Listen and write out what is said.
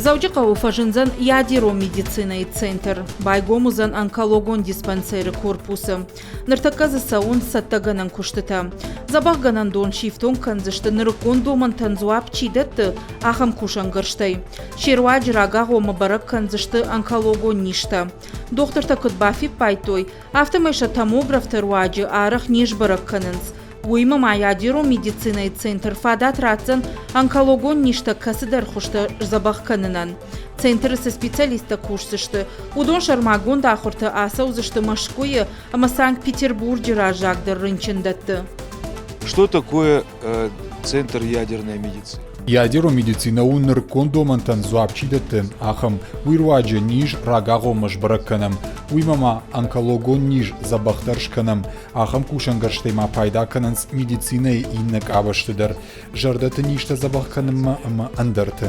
Дзӕуджыхъӕуы фӕзындзӕн ядерон медицинӕйы центр, байгом уыдзӕн онкологон диспансеры корпусы. Ныртӕккӕ дзы цӕуынц цӕттӕгӕнӕн куыстытӕ. Дзӕбӕхгӕнӕндон сифтонг кӕндзысты нырыккон домӕнтӕн дзуапп чи дӕтты, ахӕм кусӕнгӕрзтӕй. Се руаджы рагагъоммӕ бӕрӕг кӕндзысты онкологон низтӕ. Дохтыртӕ куыд бафиппайдтой, афтӕмӕй сӕ томографты руаджы арӕх не сбӕрӕг кӕнынц. Уыимӕ ма ядерон медицинӕйы центр фадат ратдзӕн онкологон низтӕ кӕцыдӕр хуызтӕ сдзӕбӕх кӕнынӕн. Центры цы специалисттӕ кусдзысты, уыдон сӕрмагонд ахуырты ацӕудзысты Мӕскуыйы ӕмӕ Санкт-Петербурджы раззагдӕр рынчындӕтты. Что такое Центр ядерной медицины? Ядерон медицинӕ у нырыккон домӕнтӕн дзуапп чи дӕтты, ахӕм. Уый руаджы низ рагагъоммӕ сбӕрӕг кӕнӕм. Уыимӕ ма онкологон низ дзӕбӕхдӕр скӕнӕм. Ахӕм кусӕнгӕрзтӕй ма пайда кӕнынц медицинӕйы иннӕ къабӕзты дӕр, зӕрдӕты низтӕ дзӕбӕх кӕнынмӕ ӕмӕ ӕндӕрты.